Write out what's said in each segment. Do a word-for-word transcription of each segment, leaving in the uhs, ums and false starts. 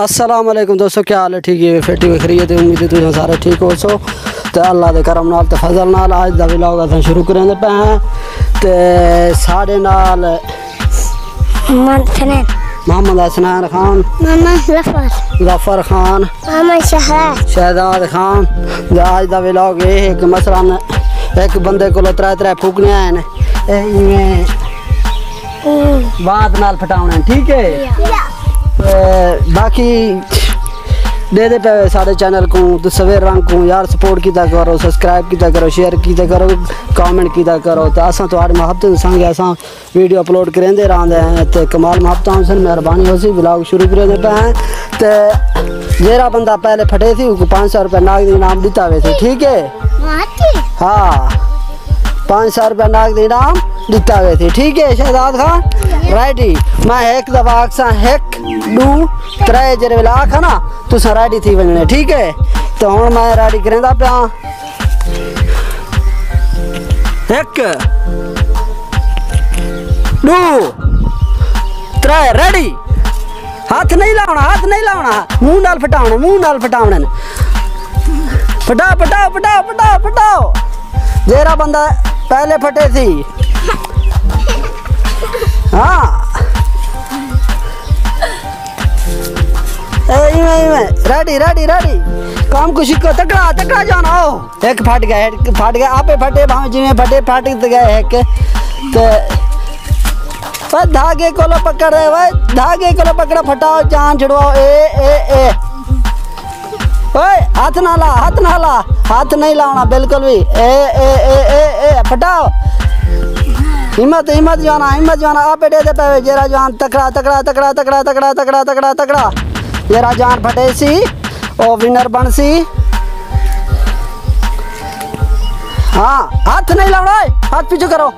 السلام علیکم دوستو، کیا حال ہے؟ ٹھیک ہے؟ فٹ ہی خیریت ہے؟ امید ہے تساں سارے ٹھیک ہوسو۔ تے اللہ دے کرم نال تے فضل نال اڄ دا ولاگ اساں شروع کریندے پئے ہیں۔ تے ساݙے نال محمد حسنین۔ محمد حسنین خان۔ محمد ظفر۔ ظفر خان۔ محمد شہزاد۔ شہزاد خان۔ تے اڄ دا ولاگ اے ہے کہ مثلاً ہک بندے کولو ترے ترے پھوکنے آئے نے، اے ایویں وات نال پھٹاوݨے، ٹھیک ہے؟ تے باقی ݙیہدے پئے ساݙے چینل کوں، تے سویر رنگ کوں یار سپورٹ کیتا کرو، سبسکرائب کیتا کرو، شیئر کیتا کرو، کمنٹ کیتا کرو۔ تے اساں تہاݙے محبت سانگے اساں ویڈیو اپلوڈ کریندے رہندے ہیں۔ تے کمال محبت ہوسن، مہربانی ہوسی، ولاگ شروع کریندے پئے ہیں۔ تے جیڑھا بندہ پہلے پھٹیسی، اوکوں پانچ سو روپے نقد انعام ݙتا ویسی، ٹھیک ہے؟ ہاں، پانچ سو روپے نقد انعام ݙتا ویسی، ٹھیک ہے شہزاد خان؟ رائٹ جی، میں ہک دفعہ آکھساں، ہک، ݙو، ترے، جیڑھے ویلے آکھاں نا، تساں ریڈی تھی ونڄݨے، ٹھیک ہے؟ تے ہݨ میں ریڈی کریندا پیاں۔ ہک، ݙو، ترے، ریڈی۔ ہتھ نہیں لاوݨا، ہتھ نہیں لاوݨا، منہ نال پھٹاوݨے، منہ نال پھٹاوݨے۔ پھٹاؤ، پھٹاؤ، پھٹاؤ، پھٹاؤ، پھٹاؤ۔ جیڑھا بندہ پہلے پھٹیسی۔ ہاں۔ اے ایویں، ایویں۔ Ready, ready, ready. کم کوں چھکو، تکڑا، تکڑا جان آؤ۔ ہک پھٹ ڳئے، ہک پھٹ ڳئے، آپے پھٹے، بھاویں جیویں پھٹے، پھٹ تے ڳئے ہک۔ تے اوئے دھاڳے کولو پکڑ رہے، اوئے دھاڳے کولو پکڑو، پھٹاؤ، جان چھڑواؤ، اے، اے، اے۔ اوئے، ہتھ نہ لا، ہتھ نہ لا، ہتھ نہیں لاوݨا بالکل وی۔ اے، اے، اے، اے، اے، پھٹاؤ۔ ہمت، ہمت جوانا، ہمت جوانا، آپے ݙیہدے پئے، جیڑھا جوان تکڑا، تکڑا، تکڑا۔ جیڑھا جوان پھٹیسی، او ونر بݨسی۔ ہاں، ہتھ نہیں لاوݨا، اوئے، ہتھ پچھوں کرو۔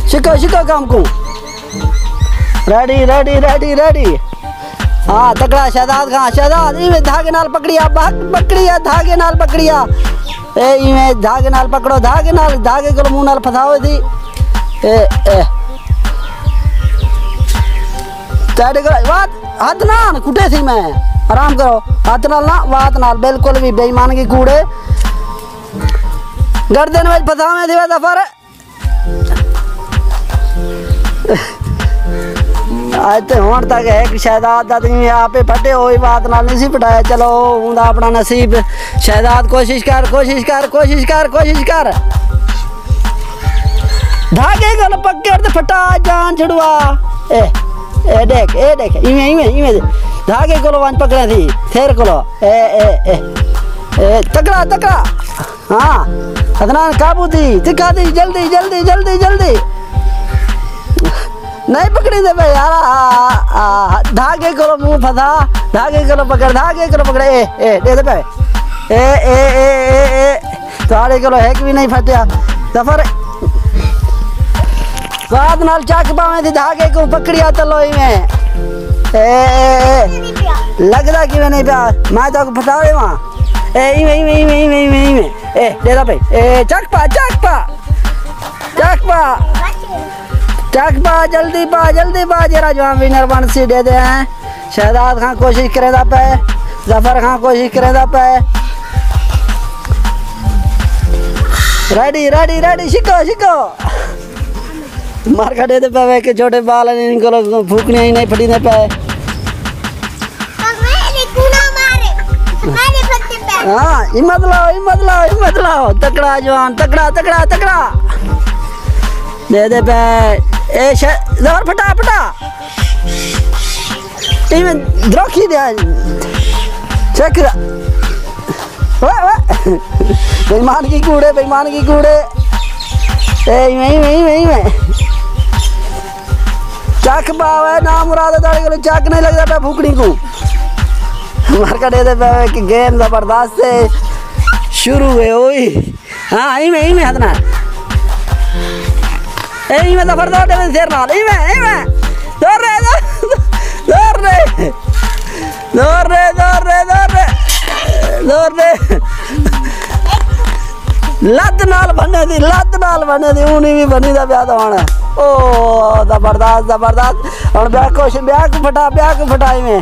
چھکو، چھکو کم کوں۔ Ready, ready, ready, ready. ہاں، تکڑا شہزاد خان، شہزاد، ایویں دھاڳے نال پکڑیا، بک-، پکڑیا، دھاڳے نال پکڑیا۔ اے ایویں دھاڳے نال پکڑو، دھاڳے نال، دھاڳے کوں منہ نال پھساؤ سی۔ اے، اے۔ تیݙے کول وات، ہتھ نہ، کٹیسی میں۔ آرام کرو۔ ہتھ نال نہ، وات نال، بالکل وی بے ایمانگی کوڑے۔ گردن وچ پھساویں تھی وے ظفر۔ اڄ تے ہݨ تک ہک شہزاد دا تے ایویں آپے پھٹے ہوئی وات نال نہیں سی پھٹایا۔ چلو، اوندا اپݨا نصیب۔ شہزاد، کوشش کر، کوشش کر، کوشش کر، کوشش کر۔ دھاڳے کوں پکڑ تے پھٹا، جان چھڑوا۔ اے، اے ݙیکھ، اے ݙیکھ، ایویں، ایویں، ایویں۔ دھاڳے کوں ونڄ پکڑے تھی، تھر کوں۔ اے، اے، اے۔ اے، تکڑا، تکڑا۔ ہاں، عدنان قابو تھی، تکھا تھی، جلدی، جلدی، جلدی، جلدی۔ نہیں پکڑیندے پئے یار، آ، آ، آ، دھاڳے کوں منہ پھسا، دھاڳے کوں پکڑ، دھاڳے کوں پکڑ، اے، اے، ݙیہدے پئے۔ اے، اے، اے، اے، اے، تہاݙے کولو ہک وی نہیں پھٹیا۔ ظفر، وات نال چک پاویں تھی، دھاڳے کوں پکڑیا تلو ایویں۔ اے، اے، اے۔ لڳدا کیویں نہیں پیا؟ میں تاکوں پھٹا ݙیواں۔ اے، ایویں، ایویں، ایویں۔ اے، ݙیہدا پئے۔ اے، چک پا، چک پا۔ چک پا۔ چک پا، جلدی پا، جلدی پا، جیڑھا جوان ونر بݨسی ݙیہدے ہیں۔ شہزاد خان کوشش کریندا پئے، ظفر خان کوشش کریندا پئے۔ ریڈی، ریڈی، ریڈی، چھکو، چھکو۔ مار کھڑے تے پئے کہ چھوٹے بال ہیں، انہاں کولوں پھوکنیاں ہی نہیں پھٹیندے پئے۔ ہاں، ہمت لاؤ، ہمت لاؤ، ہمت لاؤ۔ تکڑا جوان، تکڑا، تکڑا، تکڑا۔ ݙیہدے پئے۔ اے ش-، ظفر پھٹا، پھٹا۔ ایویں دروکھی دے۔ چیک۔ اوئے، اوئے۔ بے ایمانگی کوڑے، بے ایمانگی کوڑے۔ اے ایویں، ایویں، ایویں، ایویں۔ چک پاوے، نامراد، تہاݙے کولوں چک نہیں لڳدا پیا پھوکنی کوں۔ مار کھڑے تے پیا کہ گیم زبردست ہے۔ شروع ہے اوئی۔ ہاں، ایویں، ایویں ہتھ نال۔ اے ایویں ظفر دور ݙے سر نال، ایویں، ایویں۔ دور ݙے، دور ݙے۔ دور ݙے، دور ݙے، دور ݙے۔ دور ݙے۔ لت نال بھنے دی، لت نال بھنے دی، اونی وی بھنی دا پیا تاں ہݨ۔ او، زبردست، زبردست۔ ہݨ ٻیا کوشش، ٻیا کوں پھٹا، ٻیا کوں پھٹا ایویں۔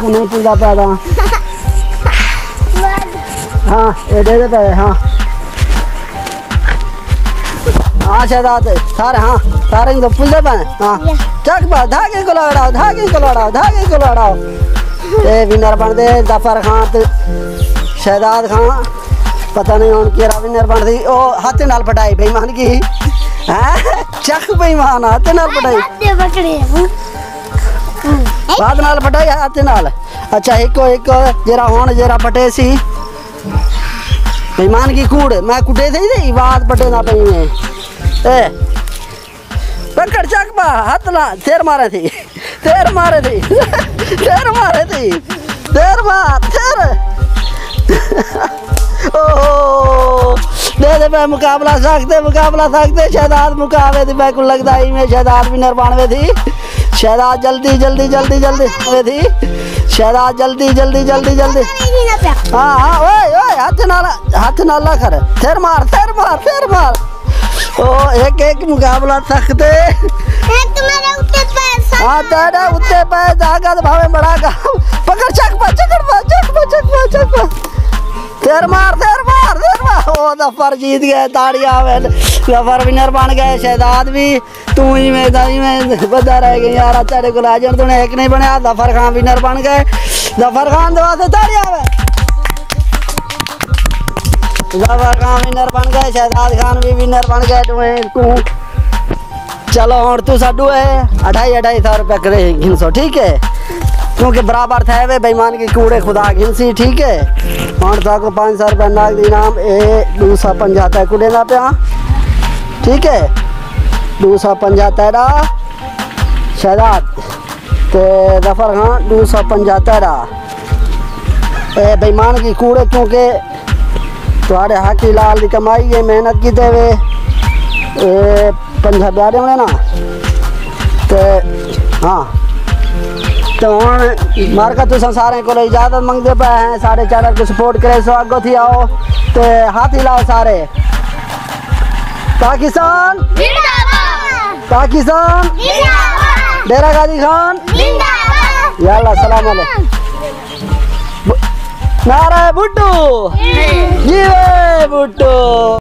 کو نہیں پوچھتا پیدا۔ ہاں، یہ دے دے پہ، ہاں۔ ہاں، شہزاد، سارے، ہاں، سارے ہی تو پوچھتے پہ، ہاں۔ چک پا، دھاگے کو لڑاؤ، دھاگے کو لڑاؤ، دھاگے کو لڑاؤ۔ اے ونر بن دے، ظفر خان تے شہزاد خان۔ پتہ نہیں ہن کیڑا ونر بن سی۔ او ہتھ نال پٹائی بے ایمان کی۔ ہاں؟ چک بے ایمان، ہتھ نال پٹائی۔ ہتھ دے پکڑے۔ ہتھ نال پٹائی، ہتھ نال۔ اچھا، ہکو ہک جیڑا ہن جیڑا پٹے سی۔ بے ایمان کی کوڑ، میں کٹے سی تے آواز پٹے نہ پئی ہے۔ اے۔ پکڑ چک پا، ہتھ لا، سر مارے تھی۔ سر مارے تھی۔ سر مارے تھی۔ سر مار، سر۔ اوہو۔ دے دے میں مقابلہ سخت ہے، مقابلہ سخت ہے۔ شہزاد مقابلے دی میں کو لگدا ہی میں شہزاد ونر بنوے تھی۔ شہزاد جلدی، جلدی، جلدی، جلدی بنوے تھی۔ شہزاد جلدی، جلدی، جلدی، جلدی۔ ہاں، ہاں، اوئے، اوئے، ہتھ نال، ہتھ نال نہ کر۔ سر مار، سر مار، سر مار۔ او، ہک، ہک مقابلہ سخت ہے۔ ہک میرے اُتے پے سا۔ ہاں، تیرے اُتے پے جاگا تے بھاویں بڑا گا۔ پکڑ، چک پا، چکڑ پا، چک پا، چک پا، چک پا۔ سر مار، سر مار، سر مار۔ او، ظفر جیت گئے، تاڑیاں ہوون۔ ظفر ونر بن گئے، شہزاد بھی۔ توں ایویں دا ایویں ودا رہ گئے یار، تیرے کول آ جان تو نے ہک نہیں بنیا۔ ظفر خان ونر بن گئے۔ ظفر خان دے واسطے تاڑیاں ہوون۔ ظفر خان ونر بن گئے، شہزاد خان بھی ونر بن گئے۔ ڈوہیں کوں چلو ہن تساں ڈوہیں اڑھائی اڑھائی سو روپے کرے گھنسو، ٹھیک ہے؟ کیونکہ برابر تھے وے بے ایمان کی کوڑے خدا گھنسی، ٹھیک ہے؟ ہن تہاکوں پنج سو روپے نقد انعام اے ڈو سو پنجاہ تے کوں ڈیندا پیاں، ٹھیک ہے؟ ڈو سو پنجاہ تیرا شہزاد تے ظفر خان ڈو سو پنجاہ تیرا۔ اے بے ایمان کی کوڑے، کیونکہ تہاڈے حق حلال دی کمائی ہے، محنت کیتے وے۔ اے پنجاہ ٻیا ݙیوݨے نا۔ تے ہاں۔ تے ہݨ مارکا تساں سارے کولوں اجازت منگدے پئے ہیں، ساݙے چینل کوں سپورٹ کرے سو، اڳوں تھی آؤ تے ہتھ ہلاؤ سارے۔ پاکستان! زندہ باد! پاکستان! زندہ باد! ڈیرہ غازی خان! زندہ باد! یا اللہ، السلام علیکم۔ ب-، نعرہ بھٹو! جی! جیوے بھٹو!